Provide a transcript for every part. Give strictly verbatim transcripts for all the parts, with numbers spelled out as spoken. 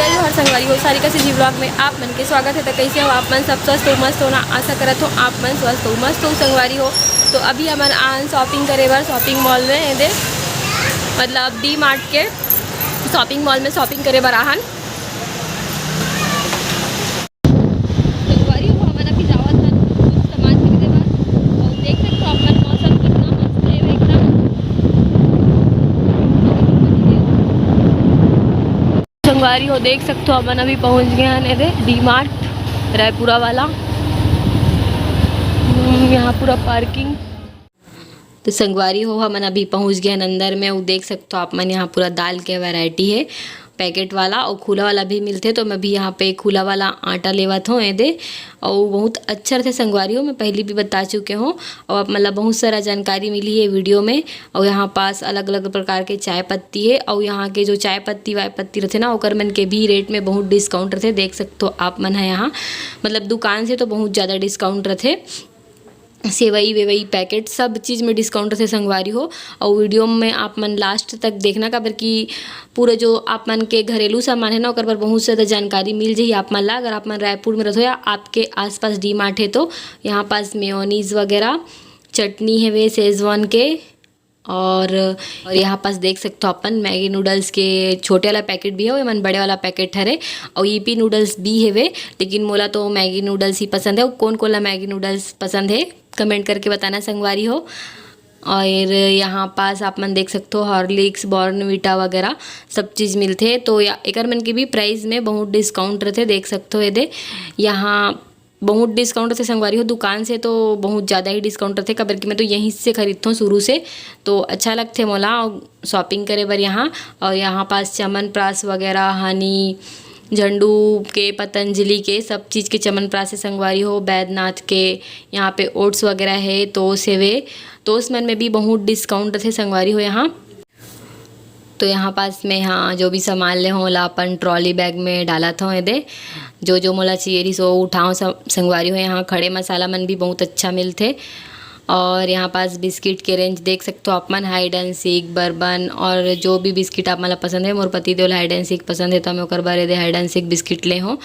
जोहार संगवारी हो, सारिका CG vlog में आप मन के स्वागत हे। त कइसे हो आप मन? सब स्वस्थ हो, मस्त हो ना? आशा करत हो आप मन स्वस्थ हो, मस्त हो संगवारी हो। तो अभी हमन आन shopping करे बर shopping mall में, एदे मतलब D Mart के shopping mall में shopping करे बर आहन। संगवारी हो, हमन अभी जावत हन कुछ सामान खरीदे बर। अउ देख सकथो आप मन, मौसम कितना मस्त हे एकदम। संगवारी हो, देख सकथो, हमन अभी पहुंच गए हन एदे D Mart रायपुरा वाला। हम्म, यहाँ पूरा parking। तो संगवारी हो, हमन अभी पहुंच गए हन अंदर में। अउ देख सकथो आप मन, यहाँ पूरा दाल के variety हे, packet वाला अउ खुला वाला भी मिलथे। तो मैं भी यहाँ पे खुला वाला आटा लेवत हूँ एदे, अउ बहुत अच्छा रथे संगवारी हो, मैं पहली भी बता चुके हूँ। अउ आप मन ला बहुत सारा जानकारी मिली है video में। अउ यहाँ पास अलग-अलग प्रकार के चाय पत्ती हे, अउ यहाँ के जो चाय पत्ती वाय पत्ती रथे ना, ओकर मन के भी rate में बहुत discount रथे। देख सकथो आप मन ह यहाँ, मतलब दुकान से तो बहुत ज़्यादा discount रथे। सेवई वेवई packet सब चीज़ में discount रथे संगवारी हो। अउ video में आप मन last तक देखना, काबर कि पूरा जो आप मन के घरेलू सामान है ना, ओकर बर बहुत ज़्यादा जानकारी मिल जाही आप मन ला। अगर आप मन रायपुर में रहो या आपके आसपास D Mart है तो यहाँ पास मेयोनीज वगैरह, चटनी हेवे शेजवान के, और, और यहाँ पास देख सकथो अपन मैगी नूडल्स के छोटे वाला packet भी है, एमन बड़े वाला packet हरे, और ईपी नूडल्स भी हेवे, लेकिन मोला तो मैगी नूडल्स ही पसंद है। कौन कौन ला मैगी नूडल्स पसंद है, comment करके बताना संगवारी हो। और यहाँ पास आप मन देख सकथो हॉर्लिक्स, बॉर्नविटा वगैरह सब चीज़ मिलथे। तो या एकर मन के भी price में बहुत discount रथे, देख सकथो एदे। यहाँ बहुत discount रथे संगवारी हो, दुकान से तो बहुत ज़्यादा ही discount रथे, काबर कि मैं तो यहीं से खरीदथों शुरू से, तो अच्छा लगथे मोला shopping करे बर यहाँ। और यहाँ पास च्यवनप्राश वगैरह, honey, झंडू के, पतंजलि के, सब चीज़ के च्यवनप्राश है संगवारी हो। बैद्यनाथ के यहाँ पे oats वगैरह है, toast हेवे, toast मन में भी बहुत discount रथे संगवारी हो यहाँ। तो यहाँ पास मैं, हाँ, जो भी सामान ले हों, ओला अपन trolley bag में डालत हों एदे। जो जो मोला चाहिए रहिस, वो उठाओ सब संगवारी हो। यहाँ खड़े मसाला मन भी बहुत अच्छा मिलथे। और यहाँ पास बिस्किट के range देख सकथो आप मन, हाइड एंड सीक, बर्बन, और जो भी बिस्किट आप मन ला पसंद है। मोर पति देव ला हाइड एंड सीक पसंद है, तो मैं ओकर बर एदे हाइड एंड सीक बिस्किट ले हों।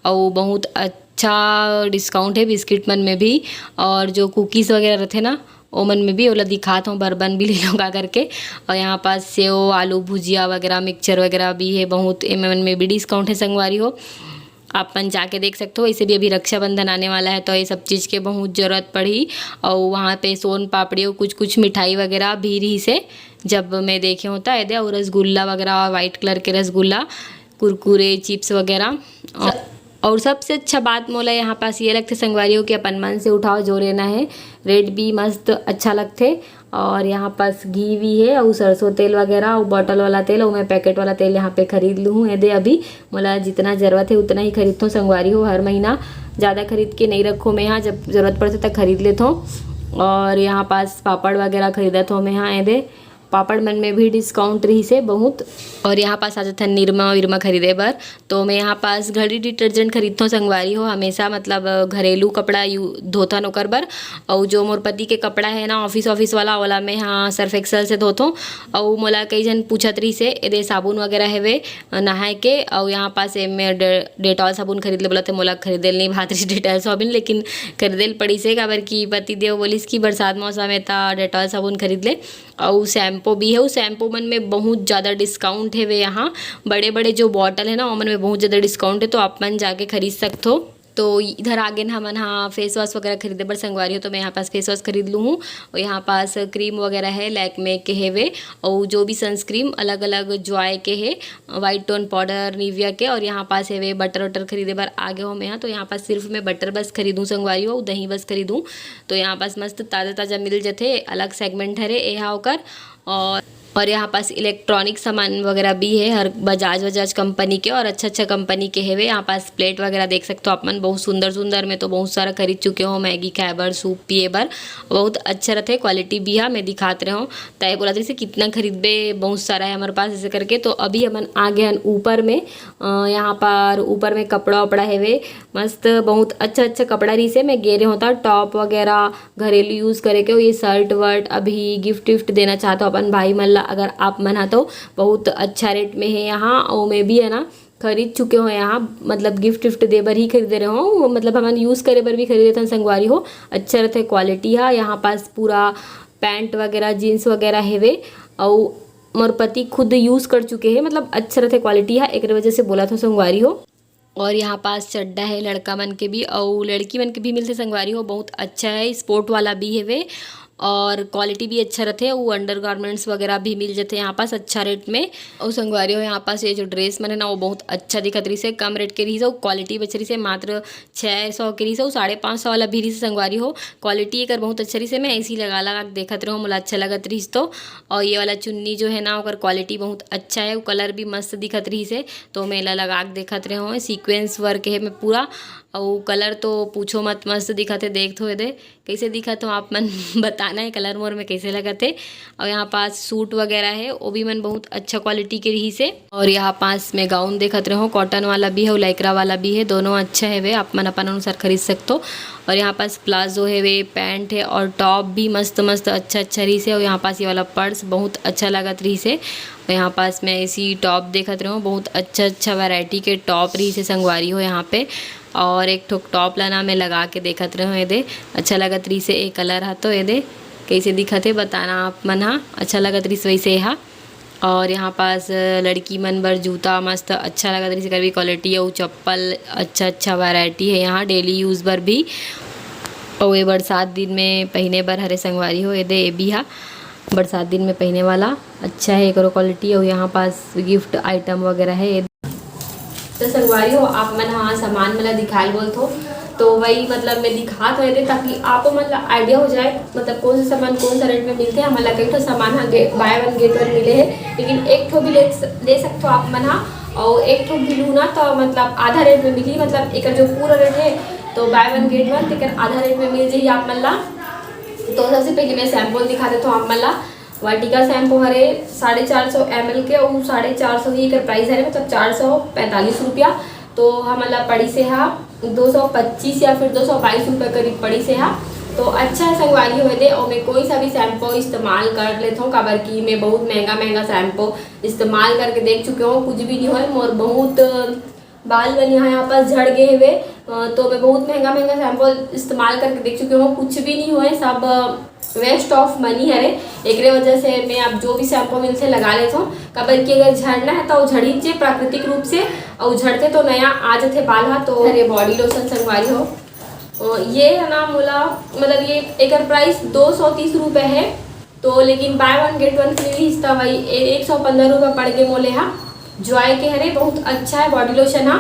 और बहुत अच्छा discount है बिस्किट मन में भी। और जो कुकीज़ वगैरह रथे ना, ओमन में भी ओला दिखात हों, बर्बन भी ले लो का करके। और यहाँ पास सेव, आलू भुजिया वगैरह, मिक्सचर वगैरह भी है बहुत, एमन में भी discount है संगवारी हो, आप मन जाके देख सकते हो। वैसे भी अभी रक्षाबंधन आने वाला है, तो ये सब चीज़ के बहुत ज़रूरत पड़ी। और वहाँ पे सोन पापड़ी और कुछ कुछ मिठाई वगैरह भी रहिसे, जब मैं देखे होता है दे, और रसगुल्ला वगैरह, वाइट कलर के रसगुल्ला, कुरकुरे, चिप्स वगैरह। और, और सबसे अच्छा बात मोला यहाँ पास ये लगथे संगवारी हो कि अपन मन से उठाओ, जो लेना है, रेट भी मस्त अच्छा लगथे। और यहाँ पास घी भी है और सरसों तेल वगैरह और बॉटल वाला तेल, और मैं पैकेट वाला तेल यहाँ पे खरीद लूँ हूँ। एदे अभी मोला जितना ज़रूरत है उतना ही खरीदथों संगवारी हो। हर महीना ज़्यादा खरीद के नहीं रखो मैं यहाँ, जब ज़रूरत पड़थे तब खरीद लेथों। और यहाँ पास पापड़ वगैरह खरीदत हो मैं यहाँ, एदे पापड़ मन में भी डिस्काउंट रहिसे बहुत। और यहाँ पास आ जाथन निरमा विरमा खरीदे बर, तो मैं यहाँ पास घड़ी डिटर्जेंट खरीदथों संगवारी हो। हमेशा मतलब घरेलू कपड़ा यू धोथन ओकर बर। और जो मोर पति के कपड़ा है ना ऑफिस ऑफिस वाला, ओला मैं यहाँ सर्फ एक्सेल से धोथों। और मोला कई झन पूछत रहिसे एदे साबुन वगैरह हेवे नहाए के, और यहाँ पास एमे डे-, डेटॉल साबुन खरीद ले बोलत हे। मोला खरीदे ल नहीं भात रहिस डेटॉल साबुन, लेकिन खरीदे ल पड़िस हे, काबर कि पति देव बोलिस कि बरसात मौसम है त डेटॉल साबुन खरीद ले। अउ शैम्पू भी है, उस शैम्पू मन में बहुत ज़्यादा डिस्काउंट है वे यहाँ। बड़े बड़े जो बॉटल है ना, ओमन में बहुत ज़्यादा डिस्काउंट है, तो आप मन जाके खरीद सकथो। तो इधर आगे न हमन हा फेस वॉश वगैरह खरीदे बर संगवारी हो, तो मैं यहाँ पास फेस वॉश खरीद लूँ हूँ। और यहाँ पास क्रीम वगैरह है लैक्मे के हेवे, और जो भी सनस्क्रीम अलग अलग जॉय के है, वाइट टोन पाउडर निविया के। और यहाँ पास हेवे बटर वटर खरीदे बर आगे हो मैं यहाँ, तो यहाँ पास सिर्फ मैं बटर बस खरीदूँ संगवारी हो, दही बस खरीदूँ। तो यहाँ पास मस्त ताज़ा ताज़ा मिल जथे, अलग सेगमेंट हरे एहा ओकर। और और यहाँ पास इलेक्ट्रॉनिक सामान वगैरह भी है, हर बजाज वजाज कंपनी के और अच्छा अच्छा कंपनी के हेवे। यहाँ पास प्लेट वगैरह देख सकते हो आप मन, बहुत सुंदर सुंदर। मैं तो बहुत सारा खरीद चुके हूँ, मैगी खाए बर, सूप पिए बर, बहुत अच्छा रहते, क्वालिटी भी है। मैं दिखात रहे हूँ, तय बोला जैसे कितना खरीदबे, बहुत सारा है हमारे पास ऐसे करके। तो अभी हमन आ गए हन ऊपर में। अ, यहाँ पर ऊपर में कपड़ा वपड़ा हेवे, मस्त बहुत अच्छा अच्छा कपड़ा रहिसे। मैं गे रहे होता टॉप वगैरह घरेलू यूज़ करे के, ये शर्ट वर्ट अभी गिफ्ट विफ्ट देना चाहता हूँ अपन भाई मन ला। अगर आप मन हा तो बहुत अच्छा रेट में है यहाँ, और मैं भी है ना खरीद चुके हो यहाँ, मतलब गिफ्ट विफ्ट दे बर ही खरीदे रहे हो, मतलब हमन यूज़ करे बर भी खरीदे थन संगवारी हो। अच्छा रहते क्वालिटी हा। यहाँ पास पूरा पैंट वगैरह, जीन्स वगैरह हेवे, अउ मोर पति खुद यूज़ कर चुके हैं, मतलब अच्छा रहते क्वालिटी हा, एक वजह से बोला था संगवारी हो। और यहाँ पास चड्डा है लड़का मन के भी, अउ लड़की मन के भी मिलते संगवारी हो। बहुत अच्छा है, स्पोर्ट वाला भी हेवे और क्वालिटी भी अच्छा रहते। वो अंडर गारमेंट्स वगैरह भी मिल जाते यहाँ पास अच्छा रेट में। और संगवारी हो, यहाँ पास ये जो ड्रेस मन है ना, वो बहुत अच्छा दिखत रही से, कम रेट के रही से, क्वालिटी बच रही से, मात्र छः सौ के रही से, साढ़े पाँच सौ वाला भी रही से संगवारी हो। क्वालिटी एकर बहुत अच्छा रही से, मैं ऐसी लगा लगा के देखत रहूँ, मोला अच्छा लगत रही तो। और ये वाला चुन्नी जो है ना, ओकर क्वालिटी बहुत अच्छा है, वो कलर भी मस्त दिखत रही से, तो मैं एला लगा के देखत रहे हो। सीक्वेंस वर्क है मैं पूरा, अउ कलर तो पूछो मत, मस्त दिखत है। देख थो एदे कैसे दिखत हो आप मन बताना है कलर मोर में कैसे लगत है। और यहाँ पास सूट वगैरह है, वो भी मन बहुत अच्छा क्वालिटी के रही से। और यहाँ पास मैं गाउन देखत रहे हो, कॉटन वाला भी है, लाइक्रा वाला भी है, दोनों अच्छा है वे, आप मन अपन अनुसार खरीद सकते हो। और यहाँ पास प्लाजो है वे, पैंट है और टॉप भी मस्त मस्त अच्छा अच्छा रही से। और यहाँ पास ये वाला पर्स बहुत अच्छा लगत रही से। और यहाँ पास मैं ऐसी टॉप देखत रहे हो, बहुत अच्छा अच्छा वैरायटी के टॉप रही से संगवारी हो यहाँ पे। और एक ठोक टॉप ला ना मैं लगा के देखत रहे हो, एदे अच्छा लगत रही से। ए कलर हा तो एदे कैसे दिखत है बताना आप मन हा, अच्छा लगत रही से वैसे हा। और यहाँ पास लड़की मन बर जूता मस्त अच्छा लगत रही से, एकर भी क्वालिटी अउ चप्पल अच्छा अच्छा वैरायटी है यहाँ डेली यूज़ बर भी। अउ ये बरसात दिन में पहने बर हरे संगवारी हो, एदे ये भी हा बरसात दिन में पहने वाला अच्छा है एकरो क्वालिटी। अउ यहाँ पास गिफ्ट आइटम वगैरह है। तो संगवारी हो, आप मन हा सामान मन ला दिखाए ल बोलथो, तो वही मतलब मैं दिखात हो एदे, ताकि आपो मन ला आइडिया हो जाए, मतलब कौन सा सामान कौन सा रेट में मिलते हैं। हमन ला कई ठो सामान हा बाय वन गेट वन मिले है, लेकिन एक ठो भी ले, ले सकथो आप मन हा, और एक ठो भी लू ना तो मतलब आधा रेट में मिली, मतलब एकर जो पूरा रेट है तो बाय वन गेट वन, तेकर आधा रेट में मिल जाही आप मन ला। तो सबसे पहले मैं सैम्पल दिखा देता हूँ आप मन ला। वाटिका शैम्पू हरे साढ़े चार सौ एम एल के, अउ साढ़े चार सौ ही एकर प्राइस हरे, मतलब चार सौ पैंतालीस रुपया। तो हमन ला पड़ी से हा दो सौ पच्चीस या फिर दो सौ बाईस रुपये करीब पड़ी से हा। तो अच्छा है संगवारी हो एदे, और मैं कोई सा भी शैम्पू इस्तेमाल कर लेता हूँ, काबर कि मैं बहुत महंगा महंगा शैम्पू इस्तेमाल करके देख चुके हूँ, कुछ भी नहीं होए। मोर बहुत बाल मन यहाँ, यहाँ पास झड़ गए हुए, अ, तो मैं बहुत महंगा महंगा शैम्पू इस्तेमाल करके देख चुकी हूँ, कुछ भी नहीं हुए, सब वेस्ट ऑफ मनी हरे। एकरे वजह से मैं अब जो भी शैम्पू मिलथे लगा लेथों, काबर कि अगर झड़ना है तो झड़ी जे प्राकृतिक रूप से, और झड़ते तो नया आ जथे बाल हा। तो अरे बॉडी लोशन संगवारी हो, अ, ये है ना मोला, मतलब ये एकर प्राइस दो सौ तीस रुपये है, तो लेकिन by one get one free रहिस त वही ए-, एक सौ पंद्रह रुपये पड़ गे मोले हा। जॉय के हरे, बहुत अच्छा है बॉडी लोशन हा।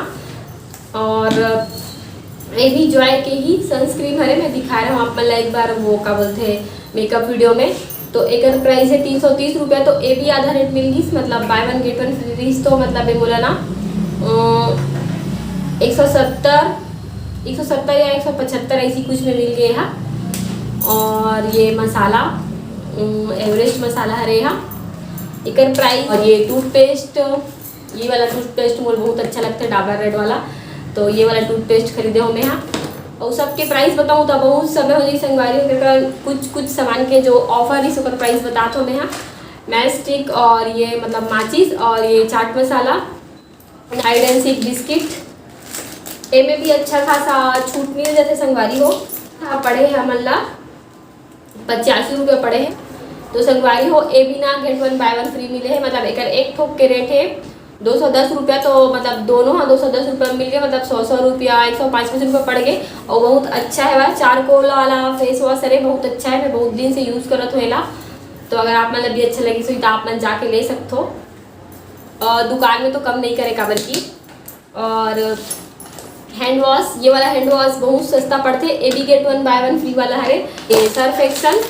और ये भी जॉय के ही सनस्क्रीन हरे, मैं दिखा रहा हूँ आप मन ला एक बार, वो का बोलते हैं मेकअप वीडियो में। तो एकर प्राइस है तीन सौ तीस रुपया, तो ये भी आधा रेट मिल गिस, मतलब by one get one free रहिस, तो मतलब ये मोला ना एक सौ सत्तर, एक सौ सत्तर या एक सौ पचहत्तर ऐसी कुछ में मिल गए हा। और ये मसाला, अम, एवरेस्ट मसाला हरे हा, एकर प्राइस। और ये टूथपेस्ट, ये वाला टूथपेस्ट मोर बहुत अच्छा लगता है, डाबर रेड वाला, तो ये वाला टूथपेस्ट खरीदे हो मैं हा। और सबके प्राइस बताऊँ तो बहुत समय हो जाए संगवारी हो, क्योंकि कुछ कुछ सामान के जो ऑफर रहिस ओकर प्राइस बतात हो मैं हा। मैच स्टिक और ये मतलब माचिस और ये chaat masala, hide and seek biscuit, एमे भी अच्छा खासा छूट मिल जाथे संगवारी हो। हाँ, पड़े हे हमन ला पचासी रुपया पड़े हे। तो संगवारी हो, ए भी ना get one by one free मिले हे, मतलब एकर एक ठोक के रेट हे दो सौ दस रुपया, तो मतलब दोनों हा दो सौ दस रुपया मिल गए, मतलब सौ सौ रुपया, एक सौ पाँच पाँच रुपया पड़ गए। और बहुत अच्छा है वाला चारकोल वाला फेस वॉश, अरे बहुत अच्छा है, मैं बहुत दिन से यूज़ करत हूँ एला। तो अगर आप मन ला भी अच्छा लगिस होही तो आप मन जाके ले सकथो। और दुकान में तो कम नहीं करे काबर की। और हैंड वॉश, ये वाला हैंड वॉश बहुत सस्ता पड़थे, ए भी get one by one free वाला हरे। ये सर्फ एक्सेल,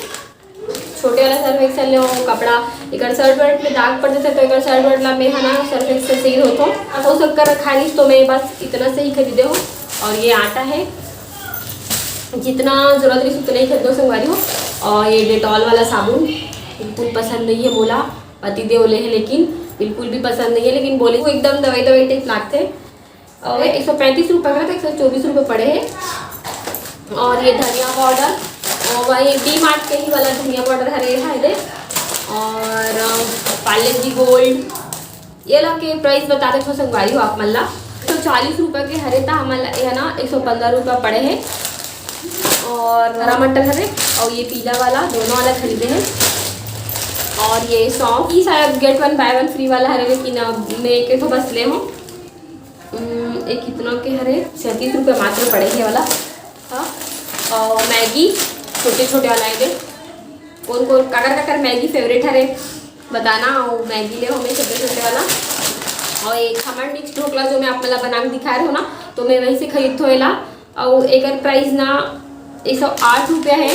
छोटे वाला सर्फ एक्सेल ले वो कपड़ा, एकर शर्ट वर्ट में दाग पड़ जाथे, तो एकर शर्ट वर्ट ला मैं हा ना सर्फ एक्सेल से ही धोथों। अउ शक्कर रखा रहिस, तो मैं बस इतना से ही खरीदे हूँ। और ये आटा है, जितना जरूरत रहिस उतना ही खरीदो संगवारी हो। और ये डेटॉल वाला साबुन बिल्कुल पसंद नहीं है मोला, पति देव ले हे, लेकिन बिल्कुल भी पसंद नहीं है, लेकिन बोले वो एकदम दवाई दवाई टाइप लागथे। और एक सौ पैंतीस रुपये का था, एक सौ चौबीस रुपये पड़े हैं। और ये धनिया पाउडर, और वही डी मार्ट के ही वाला धनिया पाउडर हरे है दे। और अ, पार्ले जी गोल्ड, ये ला के प्राइस बता देथो संगवारी हो आप मन ला। तो चालीस रुपया के हरे, त हमन ला ये ना एक सौ पंद्रह रुपया पड़े हे। और हरा मटर हरे और ये पीला वाला, दोनों वाला खरीदे हैं। और ये सौंफ, ये शायद get one by one free वाला हरे, लेकिन अब मैं एक ठो बस ले हूँ। हम्म, ये कितना के हरे? सैंतीस रुपया मात्र पड़े हे वाला। हाँ, और मैगी छोटे छोटे वाला है दे। कौन कौन काकर काकर मैगी फेवरेट हरे बताना। और मैगी ले हमें छोटे छोटे वाला। और एक खमण मिक्स ढोकला जो मैं आप मन ला बना के दिखा रहे हो ना, तो मैं वहीं से खरीदथो एला। और एकर प्राइस ना एक सौ आठ रुपया है।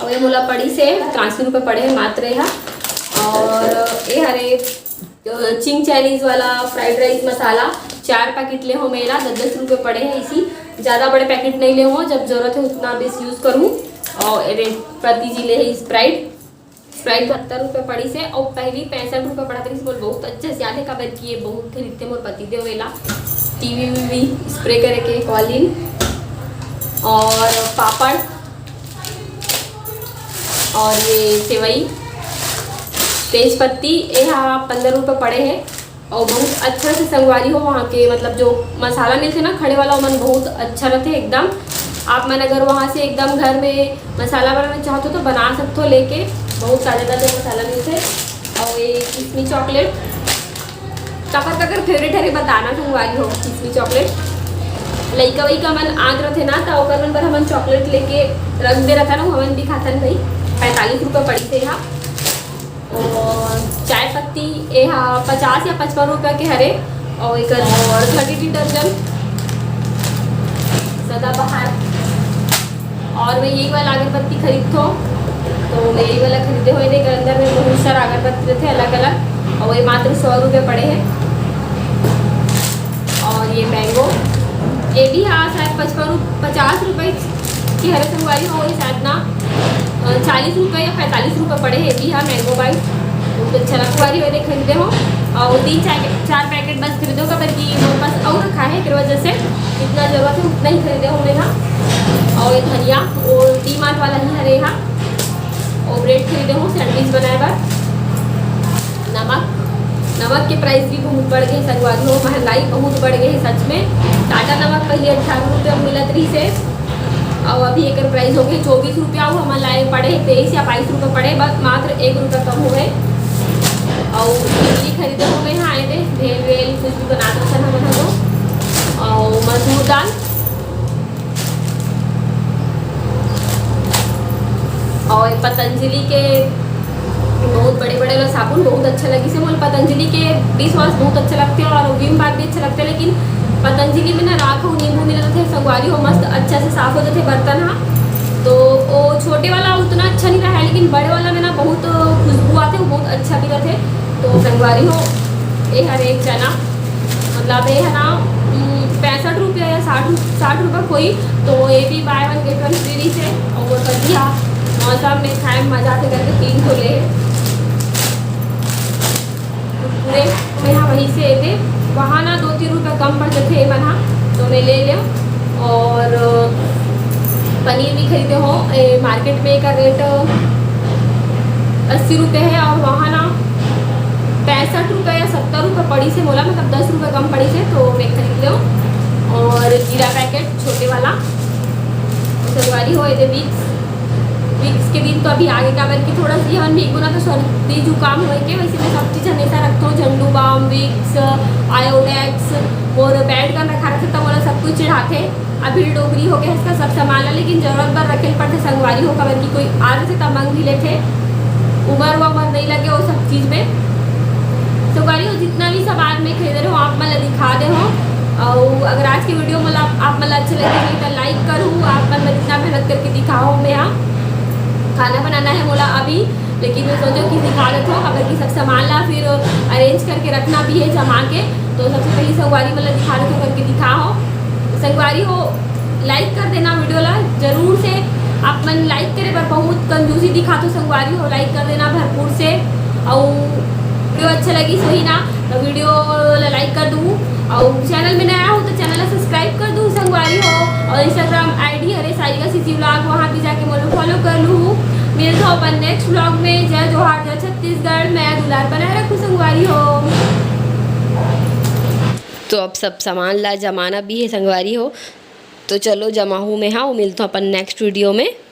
और ये मोला पड़ी से तिरासी रुपया पड़े है मात्र ये हा। और ये हरे चिंग चाइनीज वाला फ्राइड राइस मसाला, चार पैकेट ले हो मेरा, दस दस रुपये पड़े हैं इसी। ज़्यादा बड़े पैकेट नहीं ले हो, जब जरूरत है उतना बस यूज़ करूँ। और ये पति जी ले है स्प्राइट, स्प्राइट बहत्तर रुपये पड़ी से और पहली पैंसठ रुपये पड़ा था, मोला बहुत अच्छा से याद है, काबर कि ये बहुत खरीदते मोर पति देव एला टीवी वीवी स्प्रे करे के कॉलिन। और पापड़ और ये सेवई, तेज पत्ती, ये हा पंद्रह रुपये पड़े हैं। और बहुत अच्छा से संगवारी हो, वहाँ के मतलब जो मसाला मिलते ना खड़े वाला, ओमन बहुत अच्छा रहते एकदम। आप मन अगर वहाँ से एकदम घर में मसाला बनाना चाहते हो तो बना सकते हो लेके, बहुत ताज़ा ताज़ा मसाला मिलते। और ये किशमिश चॉकलेट, काकर काकर फेवरेट हरे बताना संगवारी हो किशमिश चॉकलेट। लइका वइका मन आत रथे ना, त ओकर मन बर हमन चॉकलेट लेके रख दे रहता ना, हमन भी खाथन भाई। पैंतालीस रुपये पड़ी से यहाँ। और चाय पत्ती ये हा पचास या पचपन रुपया के हरे। और एक और घड़ी डिटर्जेंट सदाबहार। और मैं यही वाला अगरबत्ती खरीदथो, तो मैं यही वाला खरीदे हुए थे। एकर अंदर में बहुत सारा अगरबत्ती रहते अलग अलग, और ये मात्र सौ रुपये पड़े हैं। और ये मैंगो, ये भी हाँ शायद पचपन रु पचास रुपये की हरे संगवारी हो, ये शायद ना चालीस रुपये या पैंतालीस रुपये पड़े हैं ये भी हाँ मैंगो बाइट। बहुत अच्छा लगा, संगवारी हो, ये खरीदे हो। और तीन चार चार पैकेट बस खरीदो, काबर कि मोर पास और रखा है, एकर वजह से जितना जरूरत है उतना ही खरीदे हो मैं हा। और ये धनिया, वो डी मार्ट वाला ही हरे हा। और ब्रेड खरीदे हो सैंडविच बनाए बर। नमक, नमक के प्राइस भी बहुत बढ़ गए संगवारी हो, महंगाई बहुत बढ़ गए है सच में। टाटा नमक पहले अठारह रुपये मिलत रही से, और अभी एकर प्राइस हो गए चौबीस रुपया, वो हमन लाए पड़े तेईस या बाईस रुपये पड़े, बस मात्र एक रुपया कम हुए। और इडली खरीदे हो मैं हा, आए थे भेल वेल कुछ भी बना सकते हैं हम लोग। और मसूर दाल, और पतंजलि के बहुत बड़े बड़े वाला साबुन बहुत अच्छा लगी से मोला। पतंजलि के डिश वॉश बहुत अच्छा लगते हैं और विम बार भी अच्छा लगते हैं, लेकिन पतंजलि में ना राख अउ नींबू मिला रहते संगवारी हो, मस्त अच्छा से साफ हो जाते बर्तन हा। तो वो छोटे वाला उतना अच्छा नहीं रहा है, लेकिन बड़े वाला में ना बहुत खुशबू आते, वो बहुत अच्छा भी रहते। तो संगवारी हो, ये हरे एक चना, मतलब ये है ना पैंसठ रुपया या साठ साठ रुपया कोई। तो ये भी by one get one free रही से। और वो कर दिया मौसम में खाए में मजा आते करके तीन ठो ले। कुरकुरे मैं यहाँ वहीं से थे, वहाँ ना दो तीन रुपया कम पड़ जाते ये मन हा, तो मैं ले लिया। और पनीर भी खरीदे हो, ए, मार्केट में एकर रेट अस्सी रुपये है और वहाँ ना पैंसठ रुपये या सत्तर रुपये पड़ी से मोला, मतलब दस रुपये कम पड़ी से, तो मैं खरीद लियो। और जीरा पैकेट छोटे वाला, संगवारी हो, ये विक्स, विक्स के दिन तो अभी आगे, काबर कि थोड़ा सी हमन भीगबो ना तो सर्दी जुकाम होए के, वैसे मैं सब चीज़ हमेशा रखता हूँ, झंडू बाम, विक्स, आयोडेक्स, मोर बेड गन रखा रहते, तब मोला सब कुछ चढ़ाते। अभी डोकरी हो गया इसका सब सामान ला, लेकिन जरूरत बर रखे पड़थे संगवारी हो, काबर कि कोई आ जथे तब मंग भी लेथे, उमर वमर नहीं लगे वो सब चीज में। संगवारी हो, जितना भी सामान मैं खरीदे रहे हो आप मन ला दिखा दे हो। और अगर आज की वीडियो मोला आप मन ला अच्छे लगे तो लाइक करू, आप मन मैं इतना मेहनत करके दिखाओ मैं यहाँ खाना बनाना है मोला अभी, लेकिन मैं सोचो कि दिखा देते हो, काबर कि सब सामान ला फिर अरेंज करके रखना भी है जमा के। तो सबसे पहले संगवारी मन ला दिखा देते हो करके दिखाओ। संगवारी हो, लाइक कर देना वीडियो ला जरूर से। आप मन लाइक करे बर बहुत कंजूसी दिखात हो संगवारी हो, लाइक कर देना भरपूर से। और वीडियो अच्छा लगी सही ना तो वीडियो ला लाइक कर दू, और चैनल में नया हो तो चैनल ला सब्सक्राइब कर दू संगवारी हो। और इंस्टाग्राम आईडी हरे सारिका सीसी व्लॉग, वहाँ भी जाके मोला फॉलो कर लू। मिलता हूँ अपन नेक्स्ट व्लॉग में। जय जोहार, जय छत्तीसगढ़, मैं दुलार बनाए रखू संगवारी हो। तो अब सब सामान ला जमाना भी हे संगवारी हो। तो चलो जमाहूँ मैं, हाँ, मिलथों अपन नेक्स्ट वीडियो में।